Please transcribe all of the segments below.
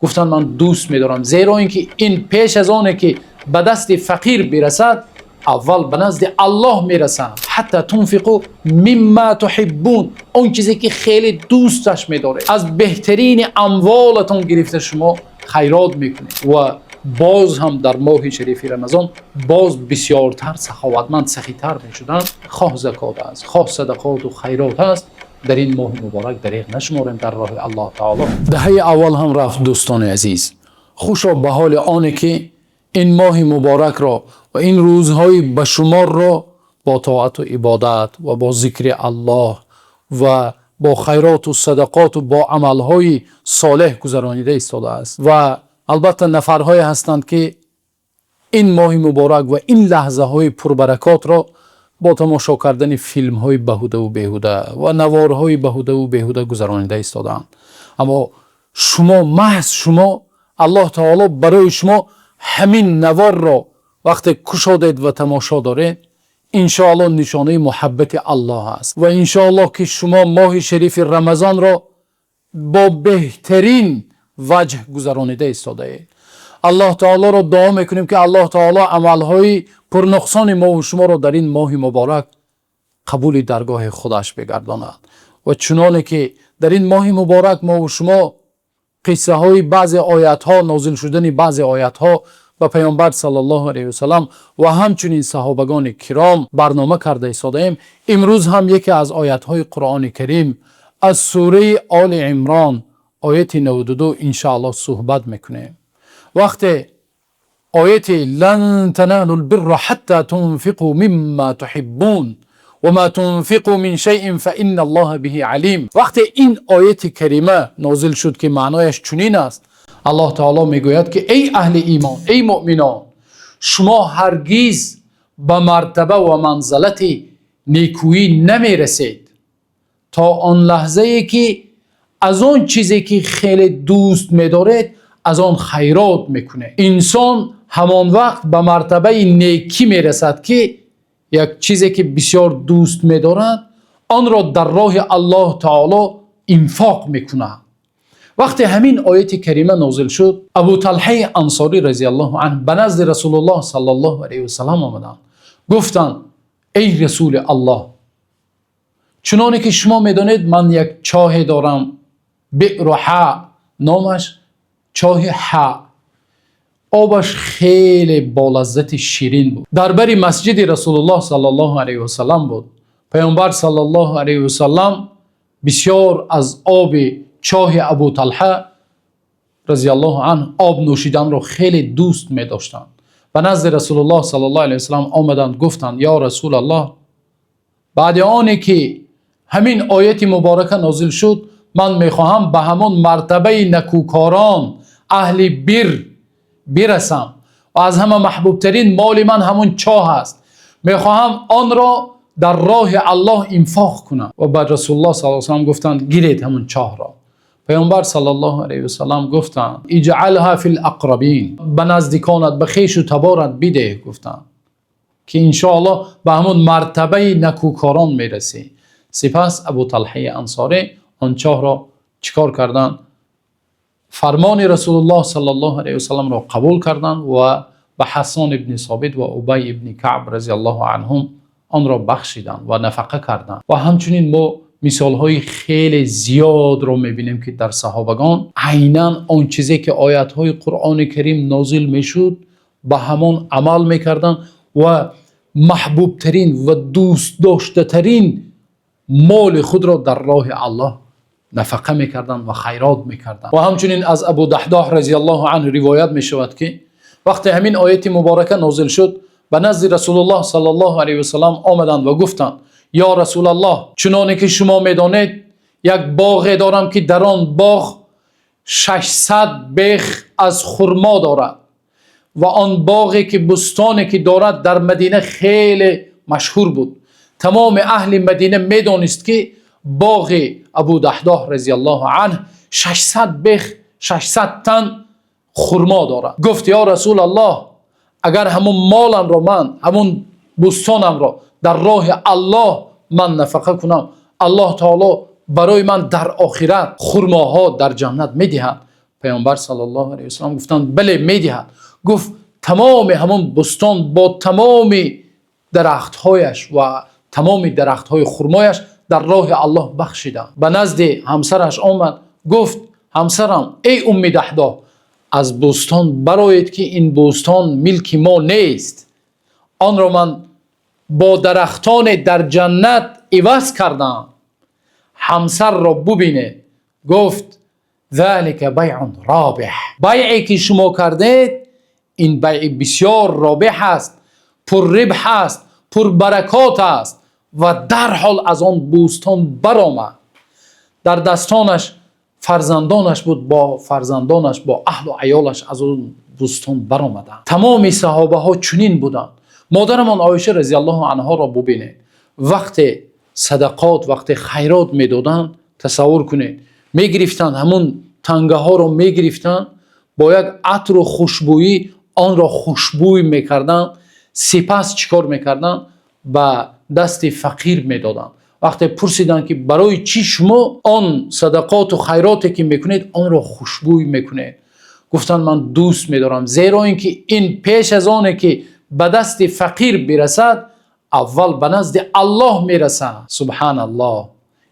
Гуфтанд: «Ман дӯст медорам, зеро инки ин пеш аз оне ки ба дасти фақир бирасад, аввал ба назди Аллоҳ мерасад». حتى تنفقوا مما تحبون. Он чизе ки хеле дӯсташ медоред, аз беҳтарини амволатон гирифта, шумо хайрот мекунед. Ва боз ҳам дар моҳи шарифи Рамазон боз бисёртар саховатманд, сахитар мешуданд. Хоҳ закот аст, хоҳ садақот ва хайрот аст, дар ин моҳи муборак дареғ нашуморем дар роҳи Аллоҳи таоло. Даҳаи аввал ҳам рафт, дӯстони азиз. Хӯшо ба ҳоли оне ки ин моҳи муборакро ва ин рӯзҳои ба шуморро бо тоату ибодат ва бо зикри Аллоҳ ва бо хайроту садақоту бо амалҳои солеҳ гузаронида истодааст. Ва албатта, нафарҳое ҳастанд, ки ин моҳи муборак ва ин лаҳзаҳои пурбаракотро бо тамошо кардани филмҳои баҳудаву беҳуда ва наворҳои баҳудаву беҳуда гузаронида истодаанд. Аммо шумо, маҳз шумо, Аллоҳ таоло барои шумо ҳамин наворро вақте кушодед ва тамошо доред, иншоаллоҳ, нишонаи муҳаббати Аллоҳ аст ва иншоаллоҳ, ки шумо моҳи шарифи Рамазонро бо беҳтарин ваҷҳ гузаронида истодаед. Аллоҳ таолоро дуо мекунем, ки Аллоҳ таоло амалҳои пурнуқсони мову шуморо дар ин моҳи муборак қабули даргоҳи худаш бигардонад. Ва чуноне ки дар ин моҳи муборак мову шумо қиссаҳои баъзе оятҳо, нозил шудани баъзе оятҳо ба Паёмбар саллаллоҳу алайҳи васаллам ва ҳамчунин саҳобагони киром барнома карда истодаем, имрӯз ҳам яке аз оятҳои Қуръони Карим аз сураи Оли Имрон, ояти 92, иншоаллоҳ, суҳбат мекунем. Вақте ояти لن تنالوا البر حتى تنفقوا مما تحبون وما تنفقوا من شيء فإن الله به عليم. Вақте ин ояти карима нозил шуд, ки маънояш чунин аст: Аллоҳ таоло мегӯяд, ки эй аҳли имон, эй муъминон, шумо ҳаргиз ба мартаба ва манзалати некӯӣ намерасед то он лаҳзае ки аз он чизе ки хеле дӯст медоред, аз он хайрот мекунед. Инсон ҳамон вақт ба мартабаи некӣ мерасад, ки як чизе ки бисёр дӯст медорад, онро дар роҳи Аллоҳ таоло инфоқ мекунад. Вақте ҳамин ояти карима нозил шуд, Абу Талҳаи Ансорӣ разияллоҳу анҳу ба назди Расулуллоҳ саллаллоҳу алайҳи васаллам омаданд. Гуфтанд: «Эй Расули Аллоҳ, чуноне ки шумо медонед, ман як чоҳе дорам, Биъру Ҳа номаш, чоҳи Ҳа, обаш хеле болаззати ширин буд, дар бари масҷиди Расулуллоҳ саллаллоҳу алайҳи васаллам буд. Паёмбар саллаллоҳу алайҳи васаллам бисёр аз оби чоҳи Абу Талҳа разияллоҳу анҳу об нӯшиданро хеле дӯст медоштанд. Ба назди Расулуллоҳ саллаллоҳу алайҳи васаллам омаданд, гуфтанд: «Ё Расулаллоҳ, баъди оне ки ҳамин ояти муборака нозил шуд, ман мехоҳам ба ҳамон мартабаи накӯкорон, аҳли бир бирасам ва аз ҳама маҳбубтарин моли ман ҳамон чоҳ аст. Мехоҳам онро дар роҳи Аллоҳ инфоқ кунам». Ва баъд Расулуллоҳ саллаллоҳу алайҳи васаллам гуфтанд: «Гиред ҳамон чоҳро». Паёмбар саллаллоҳу алайҳи васаллам гуфтанд: اجعلها في الأقربين. Ба наздиконат, ба хешу таборат бидеҳ, гуфтанд, ки иншоаллоҳ ба ҳамон мартабаи накӯкорон мерасӣ. Сипас Абу Талҳаи Ансорӣ он чоҳро чӣ кор карданд? Фармони Расулуллоҳ саллаллоҳу алайҳи васалламро қабул карданд ва ба Ҳассон ибни Собит ва Убай ибни Каъб разияллоҳу анҳум онро бахшиданд ва нафақа карданд. Ва ҳамчунин мо мисолҳои хеле зиёдро мебинем, ки дар саҳобагон айнан он чизе ки оятҳои Қуръони Карим нозил мешуд, ба ҳамон амал мекарданд ва маҳбубтарин ва дӯстдоштатарин моли худро дар роҳи Аллоҳ нафақа мекарданд ва хайрот мекарданд. Ва ҳамчунин аз Абу Даҳдоҳ разияллоҳу анҳу ривоят мешавад, ки вақте ҳамин ояти муборака нозил шуд, ба назди Расулуллоҳ саллаллоҳу алайҳи васаллам омаданд ва гуфтанд: «Ё Расулаллоҳ, чуноне ки шумо медонед, як боғе дорам, ки дар он боғ 600 бех аз хурмо дорад ва он боғе ки, бустоне ки дорад, дар Мадина хеле машҳур буд. Тамоми аҳли Мадина медонист, ки боғи Абу Даҳдоҳ разияллоҳу анҳ 600 бех, 600 тан хурмо дорад». Гуфт: «Ё Расулаллоҳ, агар ҳамун моламро, ман ҳамун бӯстонамро дар роҳи Аллоҳ ман нафақа кунам, Аллоҳ таоло барои ман дар охират хурмоҳо дар ҷаннат медиҳад». Паёмбар саллаллоҳу алайҳи васаллам гуфтанд: бале, медиҳад. Гуфт: тамоми ҳамон бӯстон бо тамоми дарахтҳояш ва тамоми дарахтҳои хурмояш дар роҳи Аллоҳ бахшидам. Ба назди ҳамсараш омад, гуфт: ҳамсарам, эй Умми Даҳдоҳ, аз бӯстон бароед, ки ин бӯстон милки мо нест. Онро ман бо дарахтоне дар ҷаннат иваз кардам. Ҳамсарро бубинед, гуфт: ذلك بيع رابح. Байъе ки шумо кардед, ин байъ бисёр робиҳ аст, пуррибҳ аст, пурбаракат аст. Ва дар ҳол аз он бӯстон баромад. Дар дастонаш фарзандонаш буд, бо фарзандонаш, бо аҳлу аёлаш аз он бӯстон баромаданд. Тамоми саҳобаҳо чунин буданд. Модарамон Оиша разияллоҳу анҳоро бубинед. Вақте садақот, вақте хайрот медоданд, тасаввур кунед, мегирифтанд, ҳамун тангаҳоро мегирифтанд, бо як атру хушбӯӣ онро хушбӯй мекарданд. Сипас чӣ кор мекарданд? Ба дасти фақир медоданд. Вақте пурсиданд, ки барои чӣ шумо он садақоту хайроте ки мекунед, онро хушбӯй мекунед? Гуфтанд: ман дӯст медорам, зеро ин ки ин пеш аз оне ки ба дасти фақир бирасад, аввал ба назди Аллоҳ мерасад. Субҳаналлоҳ!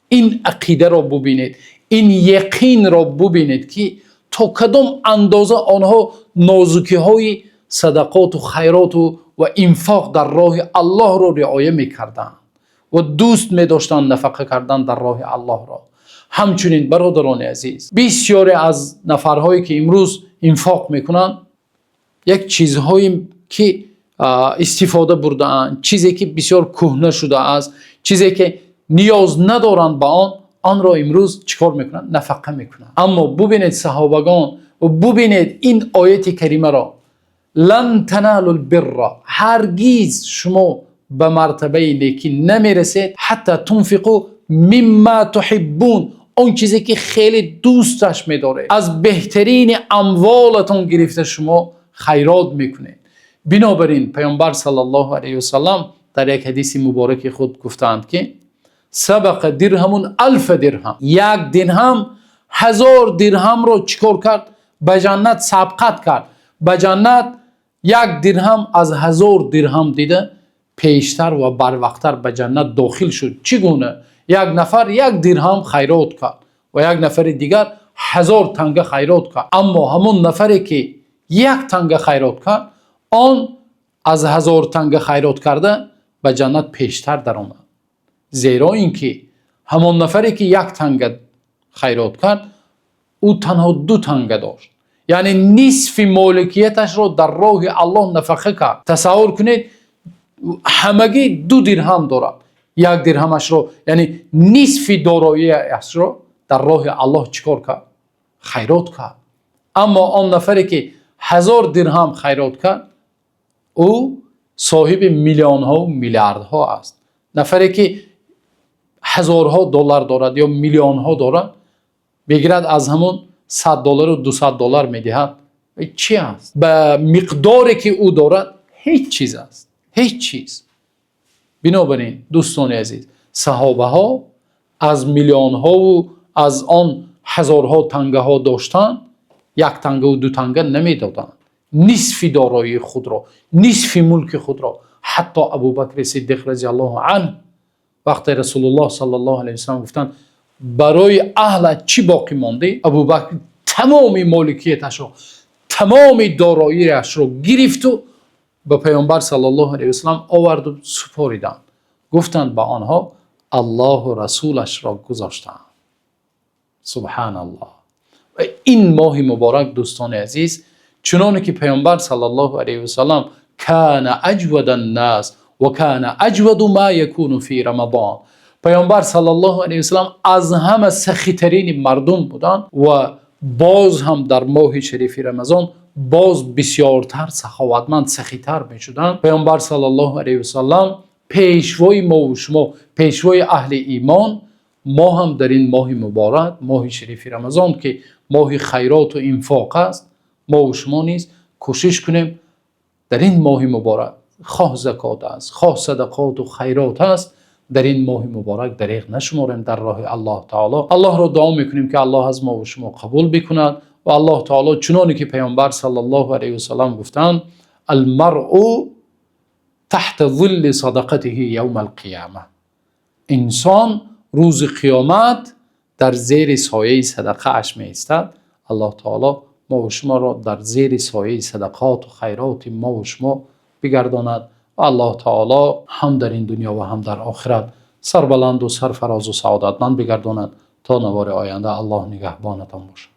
Ин ақидаро бубинед, ин яқинро бубинед, ки то кадом андоза онҳо нозукиҳои садақоту хайроту ва инфоқ дар роҳи Аллоҳро риоя мекарданд ва дӯст медоштанд нафақа кардан дар роҳи Аллоҳро. Ҳамчунин, бародарони азиз, бисёре аз нафарҳое ки имрӯз инфоқ мекунанд, як чизҳое ки истифода бурдаанд, чизе ки бисёр кӯҳна шудааст, чизе ки ниёз надоранд ба он, онро имрӯз чӣ кор мекунанд? Нафақа мекунанд. Аммо бубинед саҳобагон ва бубинед ин ояти каримаро: لن تنالوا البر, ҳаргиз шумо ба мартабаи некӣ намерасед, حتى تنفقوا مما تحبون, он чизе ки хеле дӯсташ медоред, аз беҳтарини амволатон гирифта шумо хайрот мекунед. Бинобар ин Паёмбар саллаллоҳу алайҳи васаллам дар як ҳадиси мубораки худ гуфтаанд, ки سبق درهم ألف درهم, як дирҳам 1000 дирҳамро чӣ кор кард? Ба ҷаннат сабқат кард. Ба ҷаннат як дирҳам аз 1000 дирҳам дида пештар ва барвақттар ба ҷаннат дохил шуд. Чӣ гуна? Як нафар як дирҳам хайрот кард ва як нафари дигар 1000 танга хайрот кард. Аммо ҳамон нафаре ки як танга хайрот кард, он аз 1000 танга хайрот карда ба ҷаннат пештар даромад, зеро ин ки ҳамон нафаре ки як танга хайрот кард, ӯ танҳо ду танга дошт, яъне нисфи моликияташро дар роҳи Аллоҳ нафақа кард. Тасаввур кунед, ҳамагӣ 2 дирҳам дорад, як дирҳамашро, яъне нисфи дороияшро дар роҳи Аллоҳ чӣ кор кард? Хайрот кард. Аммо он нафаре ки 1000 дирҳам хайрот кард, ӯ соҳиби миллионҳо, миллиардҳо аст. Нафаре ки ҳазорҳо доллар дорад ё миллионҳо дорад, мегирад, аз ҳамон 100 доллару 200 доллар медиҳад. Чӣ аст? Ба миқдоре ки ӯ дорад, ҳеҷ чиз аст, ҳеҷ чиз. Бинобар ин, дӯстони азиз, саҳобаҳо аз миллионҳову аз он ҳазорҳо тангаҳо доштанд, як тангаву ду танга намедоданд, нисфи дороии худро, нисфи мулки худро. Ҳатто Абубакри Сиддиқ разияллоҳу анҳ, вақте Расулуллоҳ саллаллоҳу алайҳи васаллам гуфтанд: барои аҳлат чӣ боқӣ мондӣ? Абубакр тамоми моликияташро, тамоми дороиашро гирифту ба Паёмбар саллаллоҳу алайҳи васаллам оварду супориданд. Гуфтанд: ба онҳо Аллоҳу расулашро гузоштаанд. Субҳаналлоҳ! Ва ин моҳи муборак, дӯстони азиз, чуноне ки Паёмбар саллаллоҳу алайҳи васаллам كان أجود الناس وكان أجود ما يكون في رمضان, Паёмбар саллаллоҳу алайҳи васаллам аз ҳама сахитарини мардум буданд ва боз ҳам дар моҳи шарифи Рамазон боз бисёртар саховатманд, сахитар мешуданд. Паёмбар саллаллоҳу алайҳи васаллам, пешвои мову шумо, пешвои аҳли имон, мо ҳам дар ин моҳи муборак, моҳи шарифи Рамазон, ки моҳи хайроту инфоқ аст, мову шумо низ кӯшиш кунем дар ин моҳи муборак, хоҳ закот аст, хоҳ садақоту хайрот аст, дар ин моҳи муборак дареғ нашуморем дар роҳи Аллоҳ таоло. Аллоҳро дуо мекунем, ки Аллоҳ аз мову шумо қабул бикунад. Ва Аллоҳ таоло, чуноне ки Паёмбар саллаллоҳу алайҳи васаллам гуфтанд: المرء تحت ظل صدقته يوم القيامة. Инсон рӯзи қиёмат дар зери сояи садақааш меистад. Аллоҳ таоло мо ва шуморо дар зери сояи садақоту хайроти мо ва шумо бигардонад ва Аллоҳ таоло ҳам дар ин дунё ва ҳам дар охират сарбаланду сарфарозу саодатманд бигардонад. То навори оянда, Аллоҳ нигаҳбонатон бошад.